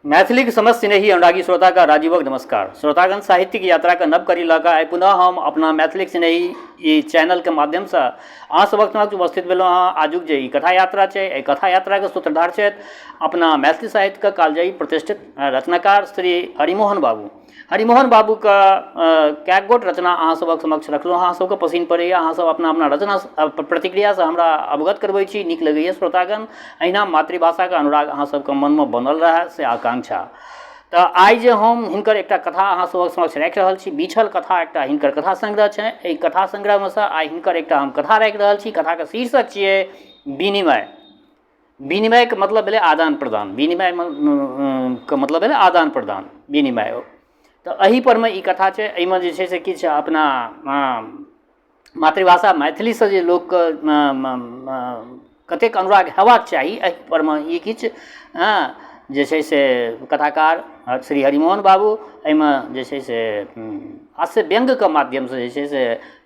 मैथिलीक समस्त स्नेही अनुरागी श्रोताके राजीवक नमस्कार। श्रोतागण, साहित्यिक यात्राके नव कड़ी लऽ कऽ आइ पुनः हम अपना मैथिलीक स्नेही ई चैनलके माध्यमसँ अहाँ सभक समक्ष उपस्थित भेलहुँ हँ। आजुक जे ई कथा यात्रा छै, एहि कथा यात्राके सूत्रधार छथि अपना मैथिली साहित्यके कालजयी प्रतिष्ठित रचनाकार श्री हरिमोहन बाबू। हरिमोहन बाबूके कएक गोट रचना अहाँ सभक समक्ष रखलहुँ, अहाँ सभके पसिन पड़ैए, अहाँ सभ अपना अपना रचना प्रतिक्रियासँ हमरा अवगत करबै छी, नीक लगैए। श्रोतागण, अहिना मातृभाषाके अनुराग अहाँ सभके मनमे बनल रहए से आकांक्षा। तऽ आइ जे हम हिनकर एकटा कथा अहाँ सभक समक्ष राखि रहल छी, बीछल कथा एकटा हिनकर कथा संग्रह छनि। एहि कथा संग्रहमे सँ आइ हिनकर एकटा हम कथा राखि रहल छी। कथाके शीर्षक छियै विनिमय। विनिमयके मतलब भेलै आदान प्रदान। विनिमयके मतलब भेलै आदान प्रदान, विनिमय। तऽ एहि परमे ई कथा छै। एहिमे जे छै से किछु अपना मातृभाषा मैथिलीसँ जे लोकके कतेक अनुराग हेबाक चाही, एहि परमे ई किछु हँ जे छै से कथाकार श्री हरिमोहन बाबू एहिमे जे छै से हास्य व्यङ्ग्यके माध्यमसँ जे छै से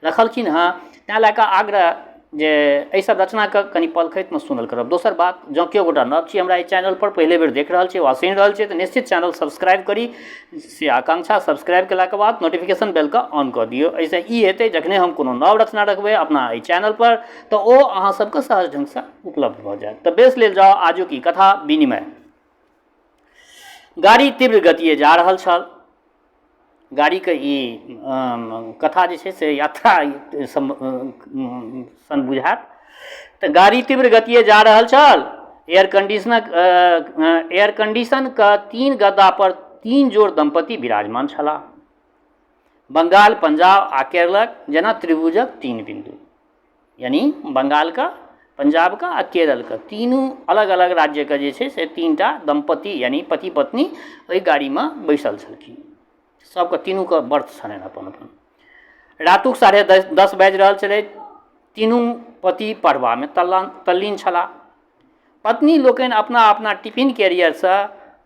रखलखिन हँ। तैँ लए कऽ आग्रह जे एहिसभ रचनाके कनि पलखतिमे सुनल करब। दोसर बात, जँ केओ गोटा नव छी, हमरा एहि चैनलपर पहिले बेर देख रहल छी वा सुनि रहल छी, तऽ निश्चित चैनल सब्सक्राइब करी से आकांक्षा। सब्सक्राइब केलाके बाद नोटिफिकेशन बेलके ऑन कऽ दियौ। एहिसँ ई हेतै, जखने हम कोनो नव रचना रखबै अपना एहि चैनलपर, तऽ ओ अहाँ सबके सहज ढङ्गसँ उपलब्ध भऽ जायत। तऽ बेस, लेल जाउ आजुक ई कथा विनिमय। गाड़ी तीव्र गतिए जा रहल छल। गाड़ीके ई कथा जे छै से यात्रा सन बुझायत। तऽ गाड़ी तीव्र गतिए जा रहल छल। एयर कंडीशनक एयर कंडीशनके तीन गद्दापर तीन जोड़ दम्पति विराजमान छलाह, बंगाल, पंजाब आ केरलक, जेना त्रिभुजक तीन बिन्दु। यानि बंगालके, पंजाबके आ केरलके, तीनू अलग अलग राज्यके जे छै से तीन टा दम्पति, यानि पति पत्नी, ओहि गाड़ीमे बैसल छलखिन। सबके तीनूके बर्थ छलनि अपन अपन। रातुक 10:30 बाजि रहल छलै। तीनू पति पढ़बामे तल्लीन छलाह। पत्नी लोकनि अपना अपना टिफिन कैरियरसँ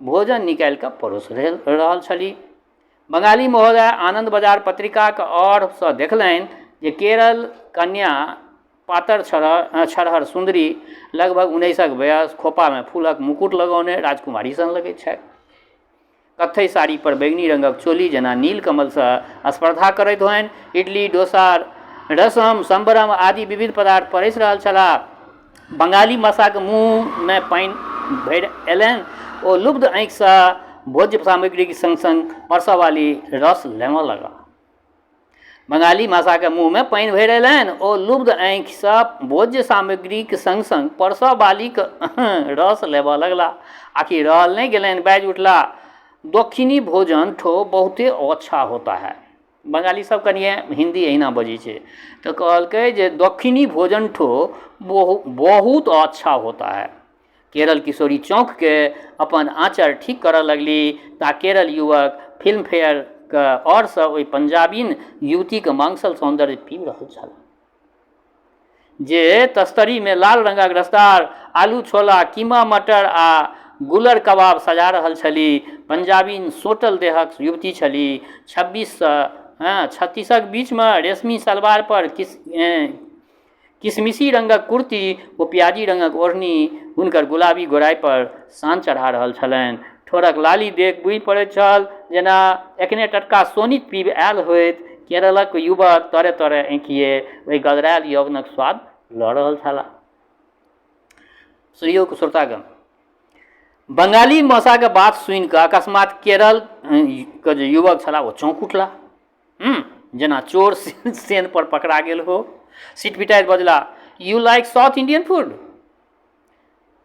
भोजन निकालि कऽ परोसि रहल छलीह। बंगाली महोदय आनन्द बाजार पत्रिकाक ओरसँ देखलनि जे केरल कन्या पातर छरहर सुन्दरी, लगभग 19क वयस, खोपामे फूलक मुकुट लगौने राजकुमारी सन लगैत छथि। कत्थई साड़ी पर बैगनी रंगक चोली जेना नील कमलसँ स्पर्धा करैत होइन। इडली, डोसा, रसम, सम्बरम आदि विविध पदार्थ परसि रहल छलाह। बंगाली मसाक मुँहमे पानि भरि अयलनि। ओ लुब्ध आँखिसँ भोज्य सामग्रीक सङ्ग-सङ्ग परसऽवाली रस लेमऽ लगला। बंगाली मासाक मुँहमे पानि भरि अयलनि। ओ लुब्ध आँखिसँ भोज्य सामग्रीक सङ्ग-सङ्ग परसऽवालीक रस लेबऽ लगला। आखिर रहल नहि गेलनि, बाजि उठला, दक्षिणी भोजन ठो बहुते अच्छा होता है। बंगाली सब कनिए हिन्दी एहिना बजै छै। तऽ कहलकै जे दक्षिणी भोजन ठो बहुत अच्छा होता है। केरल किशोरी चौंकके अपन आँचर ठीक करऽ लगली ता केरल युवक फिल्म फेयरके ओरसँ ओहि पंजाबिन युवतीके मांसल सौन्दर्य पीबि रहल छल, जे तस्तरीमे लाल रंगक रसदार आलू छोला, कीमा मटर आ गुलर कबाब सजा रहल छली। पंजाबिन सोंटल देहक युवती छली, 26सँ 36क बीचमे। रेशमी सलवार पर किशमिशी रंगक कुर्ती ओ प्याजी रंगक ओढ़नी हुनकर गुलाबी गोराइ पर शान चढ़ा रहल छलनि। ठोरक लाली देख बुझि पड़ैत छल जेना एखने टटका शोणित पीबि आयल होथि। केरलक युवक तरे-तरे आँखिए ओहि गदरायल यौवनक स्वाद लऽ रहल छलाह। सुइयोक श्रोतागण, बंगाली मौसाक बात सुनि कऽ अकस्मात केरल के जे युवक छलाह ओ चौंक उठला, जेना चोर सेन पर पकड़ा गेल हो। सिटपिटाइत बजला, You like South Indian food?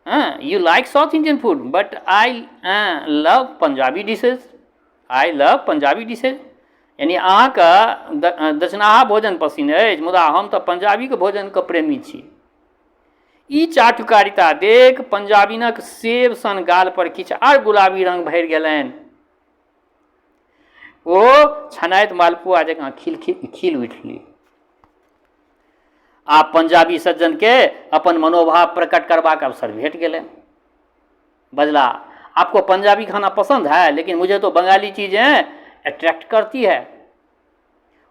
हँ, you like South Indian food, but I love Punjabi dishes. I love Punjabi dishes. यानी अहाँके दक्षिणाहा भोजन पसिन अछि, मुदा हम तऽ पंजाबीके भोजनके प्रेमी छी। ई चाटुकारिता देख पंजाबिनक सेब सन गाल पर किछु आर गुलाबी रंग भरि गेलनि। ओ छनाइत मालपुआ जकाँ खिल खिल उठली। आब पंजाबी सज्जनके अपन मनोभाव प्रकट करबाक अवसर भेट गेलनि। बजला, आपको पंजाबी खाना पसंद है, लेकिन मुझे तो बंगाली चीजें अट्रैक्ट करती है।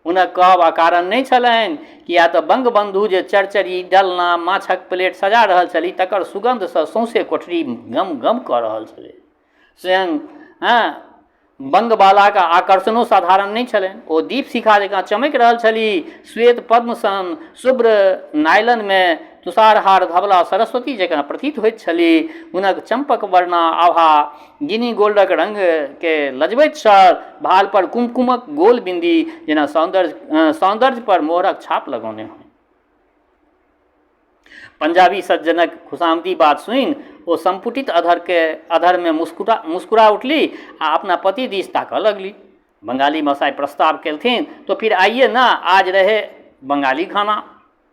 हुनक कहब अकारण नहि छलनि, किया तऽ बंगबंधु जे चरचरी, डलना माछक प्लेट सजा रहल छली, तकर सुगंधसँ सौंसे कोठरी गम गम कऽ रहल छलै। स्वयं हँ बङ्गबालाक आकर्षणो साधारण नहि छलनि। ओ दीपशिखा जकाँ चमकि रहल छलीह। श्वेत पद्म सन शुभ्र नायलनमे तुषारहार धवला सरस्वती जकाँ प्रतीत होइत छलीह। हुनक चम्पक वर्णा आभा गिनी गोल्डक रंगकेँ लजबैत छल। भाल पर कुमकुमक गोल बिन्दी जेना सौन्दर्य सौन्दर्य पर मोहरक छाप लगौने होइ। पंजाबी सज्जनक खुशामदी बात सुनि ओ संपुटित अधरके अधरमे मुस्कुरा मुस्कुरा उठली आ अपना पति दिस ताकऽ लगली। बंगाली मसाइ प्रस्ताव केलथिन, तो फिर आइए ना, आज रहे बंगाली खाना।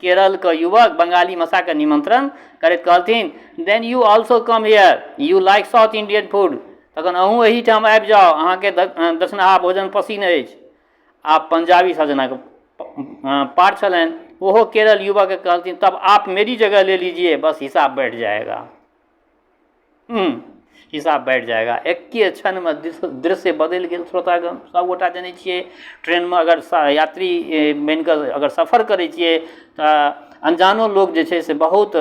केरलके युवक बंगाली मसाके निमंत्रण करैत कहलथिन, then you also come here, you like South Indian food. तखन अहूँ एहिठाम आबि जाउ, अहाँके दक्षिणाहा भोजन पसिन अछि। आब पंजाबी सजनक पार छलनि। ओहो केरल युवकके कहलथिन, तब आप मेरी जगह ले लीजिए, बस हिसाब बैठ जाएगा। हिसाब बैठ जाएगा। एक्के क्षणमे दृश्य बदलि गेल। श्रोतागण, सभगोटा जनै छियै, ट्रेनमे अगर यात्री बनि कऽ अगर सफर करै छियै तऽ अनजानो लोक जे छै से बहुत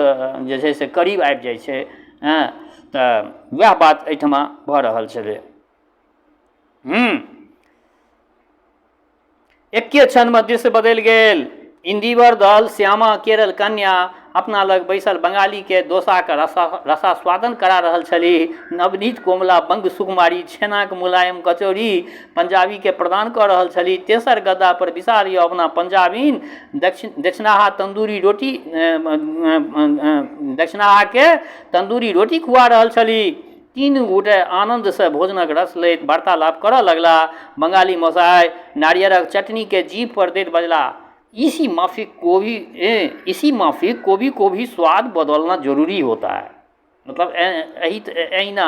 जे छै से करीब आबि जाइ छै। हँ, तऽ वएह बात एहिठमा भऽ रहल छलै। एक्के क्षणमे दृश्य बदलि गेल। इन्दीवर दल श्यामा केरल कन्या अपना लग बैसल बंगालीके डोसाक रसास्वादन करा रहल छलीह। नवनीत कोमला बंग सुकुमारी छेनाक मुलायम कचौड़ी पंजाबीके प्रदान कऽ रहल छलीह। तेसर गद्दा पर विशाल यौवना पंजाबीन दक्षिणाहा तन्दूरी रोटी दक्षिणाहाके तन्दूरी रोटी खुआ रहल छलीह। तीनू गोटे आनन्दसँ भोजनक रस लैत वार्तालाप करऽ लगलाह। बंगाली मसाइ नारियरक चटनीकेँ जीभ पर दैत बजलाह, इसी माफिक कोभी इसी माफिक कोभी कोभी स्वाद बदलना जरूरी होता है। मतलब एहि एहिना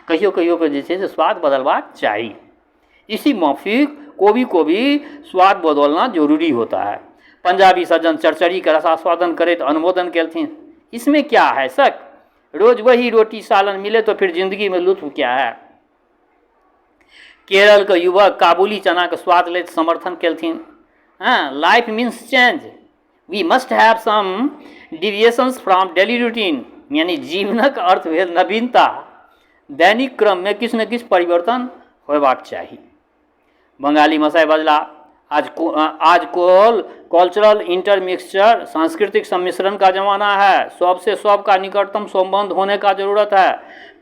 कहियो कहियो कऽ जे छै से स्वाद बदलबाक चाही। इसी माफिक कोभी कोभी स्वाद बदलना जरूरी होता है। पंजाबी सज्जन चरचरीके रसास्वादन करैत अनुमोदन केलथिन, इसमें क्या है शक, रोज वही रोटी सालन मिले तो फिर जिंदगी में लुत्फ क्या है। केरल के युवक काबुली चना के स्वाद लैत समर्थन केलथिन, हँ, life means change, we must have some deviations from daily routine. यानी जीवनक अर्थ भेल नवीनता, दैनिक क्रममे किछु ने किछु परिवर्तन होयबाक चाही। बंगाली मसाइ बजला, आज को आज कोल कल्चरल इंटरमिक्सचर सांस्कृतिक सम्मिश्रण का जमाना है, सबसे सब का निकटतम संबंध होने का जरूरत है।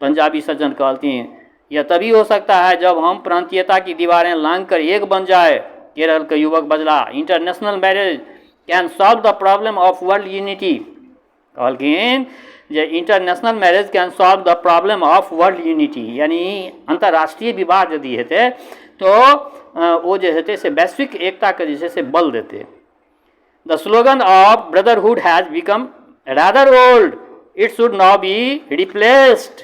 पंजाबी सज्जन कहलथिन, यह तभी हो सकता है जब हम प्रांतीयता की दीवारें लांघ कर एक बन जाए। केरल के युवक बजला, international marriage can solve the problem of world unity. कहलखिन जे international marriage can solve the problem of world unity, यानी अन्तर्राष्ट्रीय विवाह यदि हेतै तऽ ओ जे हेतै से वैश्विक एकताके जे छै से बल देतै। The slogan of brotherhood has become rather old, it should now be replaced.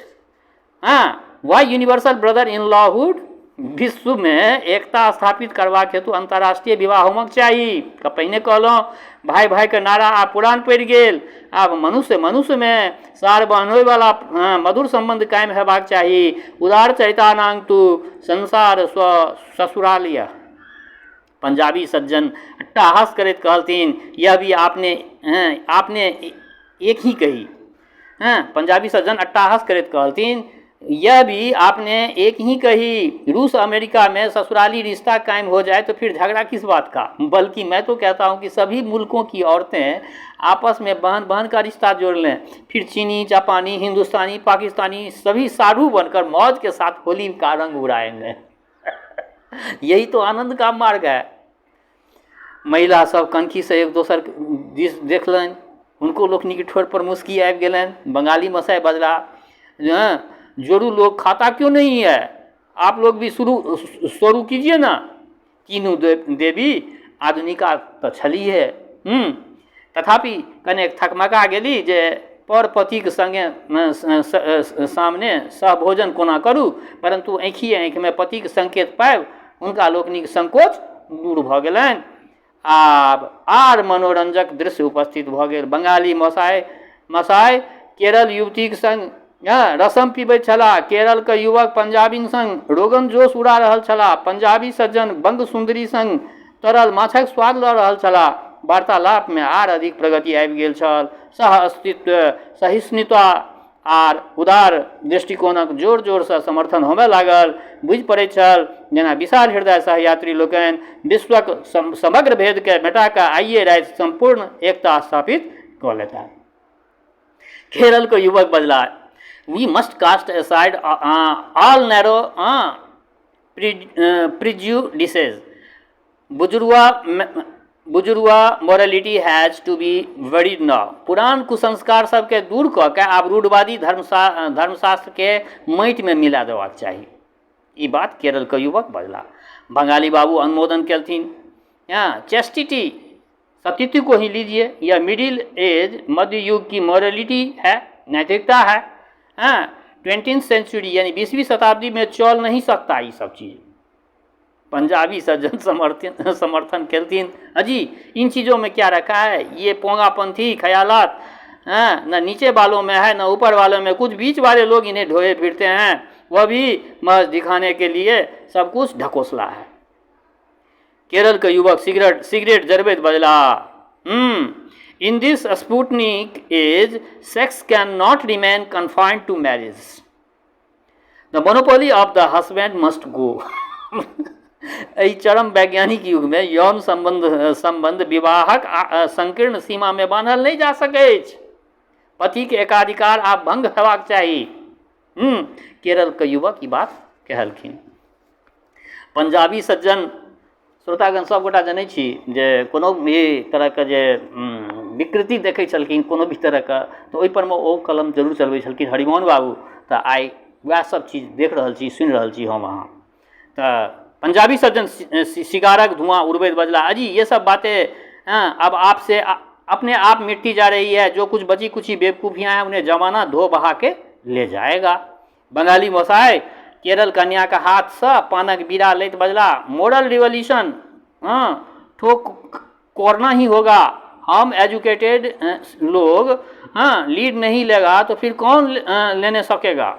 हँ, why universal brother in lawhood. विश्वमे एकता स्थापित करबाक हेतु अन्तर्राष्ट्रीय विवाह होमक चाही। तऽ पहिने कहलहुँ, भाय भायके नारा आब पुरान पड़ि गेल, आब मनुष्य मनुष्यमे सार बहनोइवला मधुर सम्बन्ध कायम हेबाक चाही। उदार चरितानांग तु संसार स्व ससुरालिया। पंजाबी सज्जन अट्टाहास करैत कहलथिन, यह भी आपने आपने एक ही कही। हँ, पंजाबी सज्जन अट्टाहास करैत कहलथिन, यह भी आपने एक ही कही, रूस अमेरिका में ससुराली रिश्ता कायम हो जाए तो फिर झगड़ा किस बात का। बल्कि मैं तो कहता हूँ कि सभी मुल्कों की औरतें आपस में बहन बहन का रिश्ता जोड़ लें, फिर चीनी, जापानी, हिंदुस्तानी, पाकिस्तानी सभी साढ़ू बनकर मौज के साथ होली का रंग उड़ाएंगे। यही तो आनंद का मार्ग है। महिला सब कनखीसँ एक दोसर दिस देखलनि, हुनको लोकनिक ठोर पर मुस्की आबि गेलनि। बंगाली मसाइ बजला, जोरू लोग खाता क्यों नहीं है, आप लोग भी शुरू शुरू कीजिए ना। तीनू देवी आधुनिका तऽ छलीहे, तथापि कनेक थकमका गेली जे पर पतिक सङ्गे सामने सहभोजन कोना करू, परन्तु आँखिए आँखिमे पतिक संकेत पाबि हुनका लोकनिक संकोच दूर भऽ गेलनि। आब आर मनोरंजक दृश्य उपस्थित भऽ गेल। बंगाली मसाइ मसाइ केरल युवतीक सङ्ग रसम पीबैत छलाह। केरलके युवक पंजाबीन सङ्ग रोगन जोश उड़ा रहल छलाह। पंजाबी सज्जन बंग सुन्दरी सङ्ग तरल माछक स्वाद लऽ रहल छलाह। वार्तालापमे आर अधिक प्रगति आबि गेल छल। सह अस्तित्व, सहिष्णुता आर उदार दृष्टिकोणक जोर जोरसँ समर्थन होमय लागल। बुझि पड़ैत छल जेना विशाल हृदय सहयात्री लोकनि विश्वक समग्र भेदकेँ मेटा कऽ आइए राति सम्पूर्ण एकता स्थापित कऽ लेताह। केरलके युवक बजलाह, we must cast aside all narrow prejudices. Bourgeois morality has to be buried now. पुरान कुसंस्कार सबके दूर कऽ के आब रूढ़वादी धर्मशास्त्रके माटिमे मिला देबाक चाही। ई बात केरलके युवक बजलाह। बंगाली बाबू अनुमोदन केलथिन। हँ, चेस्टिटी, सतीत्व को ही लीजिए, यह मिडिल एज, मध्य युग की मोरलिटी है, नैतिकता है। हाँ, 20th century यानी 20वीं शताब्दी में चल नहीं सकता ये सब चीज़। पंजाबी सज्जन समर्थन समर्थन केलथिन, अजी इन चीज़ों में क्या रखा है, ये पोंगापंथी ख्यालात हैं, न नीचे वालों में है न ऊपर वालों में, कुछ बीच वाले लोग इन्हें ढोए फिरते हैं, वह भी महज दिखाने के लिए सब कुछ ढकोसला है। केरल के युवक सिगरेट सिगरेट जरबैत बजला, in this Sputnik age sex can not remain confined to marriage, the monopoly of the husband must go. एहि चरम वैज्ञानिक युगमे यौन सम्बन्ध सम्बन्ध विवाहक संकीर्ण सीमामे बान्हल नहि जा सकैछ, पतिके एकाधिकार आब भंग हेबाक चाही। केरलके युवक ई बात कहलखिन। पंजाबी सज्जन, श्रोतागण सभगोटा जनै छी जे कोनो भी तरहके जे विकृति देखै छलखिन कोनो भी तरहके, तऽ ओहिपरमे ओ कलम जरूर चलबै छलखिन हरिमोहन बाबू। तऽ आइ वएह सब चीज देख रहल छी, सुनि रहल छी हम अहाँ। तऽ पंजाबी सज्जन सिगारक धुआँ उड़बैत बजला, अजी ये सब बातें हँ अब आपसे अपने आप मिटती जा रही है, जो कुछ बची कुची बेवकूफियाँ हैं उन्हें जमाना धो बहा के ले जाएगा। बंगाली मोसाइ केरल कन्याक हाथसँ पानक बीड़ा लैत बजला, मोरल रिवोल्यूशन हँ ठोक करना ही होगा, हम एजुकेटेड लोग हाँ लीड नहीं लेगा तो फिर कौन लेने सकेगा।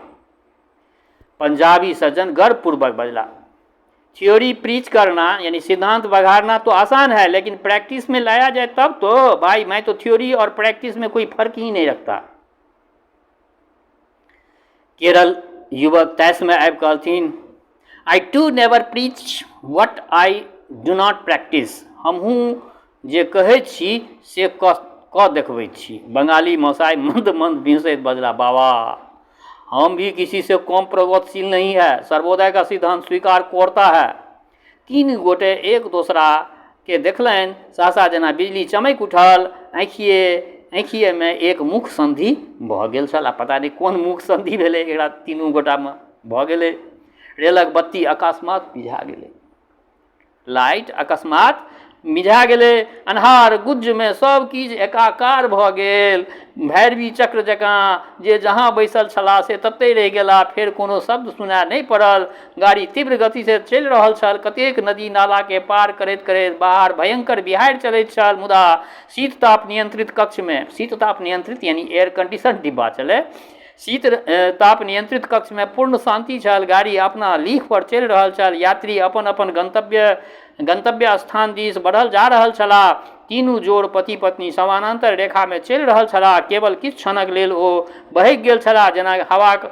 पंजाबी सज्जन गर्वपूर्वक बजला, थ्योरी प्रीच करना यानी सिद्धांत बघारना तो आसान है, लेकिन प्रैक्टिस में लाया जाए तब तो भाई, मैं तो थ्योरी और प्रैक्टिस में कोई फर्क ही नहीं रखता। केरल युवक तैसमे आबि कहलथिन, I too never preach what I do not practice, हमहूँ जे कहै छी से कऽ देखबै छी। बंगाली मसाइ मंद मंद बिहसैत बजला, बाबा हम भी किसी से कम प्रगतिशील नहीं है, सर्वोदय का सिद्धांत स्वीकार करता है। तीन गोटे एक दोसराके देखलनि, सहसा जेना बिजली चमकि उठल, आँखिए आँखिएमे एक मुख सन्धि भऽ गेल छल आ पता नहि कोन मुख सन्धि भेलै एकरा तीनू गोटामे भऽ गेलै। रेलक बत्ती अकस्मात मिझा गेलै, लाइट अकस्मात मिझा गेलै, अन्हार गुज्जमे सब किछु एकाकार भऽ गेल। भैरवी चक्र जकाँ जे जहाँ बैसल छलाह से ततहि रहि गेलाह, फेर कोनो शब्द सुनाय नहि पड़ल। गाड़ी तीव्र गतिसँ चलि रहल छल, कतेक नदी नालाके पार करैत करैत बाहर भयंकर बिहाड़ि चलैत छल, मुदा शीत ताप नियंत्रित कक्षमे, शीत ताप नियंत्रित यानी एयर कंडीशन डिब्बा छलै, शीत ताप नियंत्रित कक्षमे पूर्ण शांति छल। गाड़ी अपना लीख पर चलि रहल छल, यात्री अपन अपन गंतव्य गंतव्य स्थान दिस बढ़ल जा रहल छलाह। तीनू जोड़ पति पत्नी समानांतर रेखामे चलि रहल छलाह। केवल किछु क्षणक लेल ओ बहकि गेल छलाह, जेना हवाक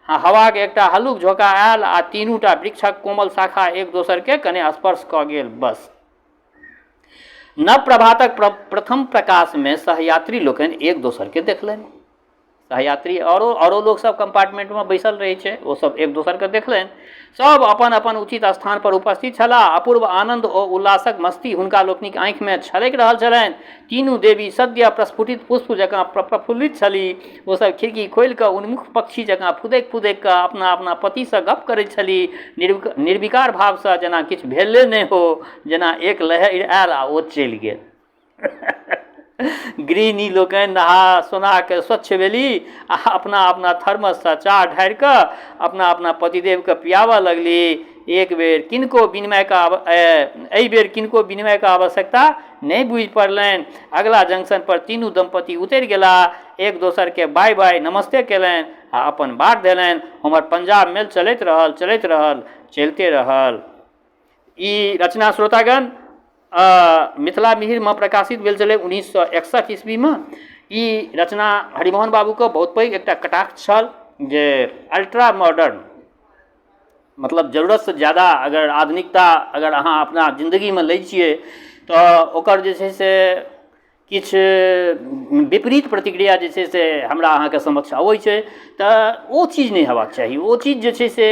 हवाक एकटा हल्लुक झोंका आयल आ तीनूटा वृक्षक कोमल शाखा एक दोसरकेँ कने स्पर्श कऽ गेल, बस। नव प्रभातक प्रथम प्रकाशमे सहयात्री लोकनि एक दोसरकेँ देखलनि। सहयात्री औरो औरो लोकसभ कम्पार्टमेंटमे बैसल रहै छै, ओ सब एक दोसरके देखलनि। सब अपन अपन उचित स्थान पर उपस्थित छलाह। अपूर्व आनंद ओ उल्लासक मस्ती हुनका लोकनिक आँखिमे छलकि रहल छलनि। तीनू देवी सद्य प्रस्फुटित पुष्प जकाँ प्रफुल्लित छली। ओ सब खिड़की खोलि कऽ उन्मुख पक्षी जकाँ फुदकि फुदकि कऽ अपना अपना पतिसँ गप्प करैत छली, निर्विकार भावसँ, जेना किछु भेले नहि हो, जेना एक लहरि आयल आ ओ चलि गेल। गृहिणी लोकनि नहा सोना कऽ स्वच्छ भेली आ अपना अपना थर्मससँ चाह ढारि कऽ अपना अपना पतिदेवके पियाबऽ लगली। एक बेर किनको विनिमयके एहि बेर किनको विनिमयके आवश्यकता नहि बुझि पड़लनि। अगिला जंक्शन पर तीनू दम्पति उतरि गेलाह, एक दोसरके बाय बाय नमस्ते केलनि आ अपन बाट धेलनि। हमर पंजाब मेल चलैत रहल, चलैत रहल, चलिते रहल। ई रचना श्रोतागण मिथिला मिहिरमे प्रकाशित भेल छलै 1961 ईस्वीमे। ई रचना हरिमोहन बाबूके बहुत पैघ एकटा कटाक्ष छल जे अल्ट्रा मॉडर्न, मतलब जरूरतसँ ज्यादा अगर आधुनिकता अगर अहाँ अपना जिन्दगीमे लै छियै तऽ ओकर जे छै से किछु विपरीत प्रतिक्रिया जे छै से हमरा अहाँके समक्ष अबै छै। तऽ ओ चीज नहि हेबाक चाही, ओ चीज जे छै से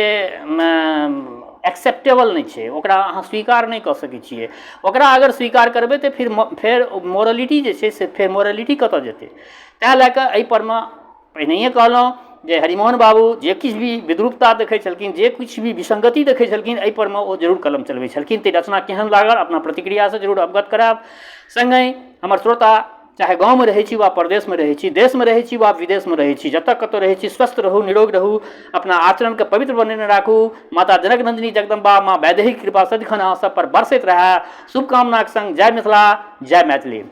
एक्सेप्टेबल नहि छै, ओकरा अहाँ स्वीकार नहि कऽ सकै छियै। ओकरा अगर स्वीकार करबै तऽ फिर फेर मोरलिटी जे छै से फेर मोरलिटी कतऽ जेतै? तैँ लए कऽ एहिपर मे पहिनहिए कहलहुँ जे हरिमोहन बाबू जे किछु भी विद्रूपता देखै छलखिन, जे किछु भी विसङ्गति देखै छलखिन, एहिपर मे ओ जरूर कलम चलबै छलखिन। तऽ रचना केहन लागल, अपना प्रतिक्रियासँ जरूर अवगत करायब। सङ्गहि हमर श्रोता, चाहे गाँवमे रहै छी वा परदेशमे रहै छी, देशमे रहै छी वा विदेशमे रहै छी, जतऽ कतौ रहै छी, स्वस्थ रहू, निरोग रहू, अपना आचरणके पवित्र बनेने राखू। माता जनक नन्दिनी जगदम्बा माँ वैदेहीक कृपा सदिखन अहाँ सब पर बरसैत रहए, शुभकामनाक सङ्ग जय मिथिला, जय मैथिली।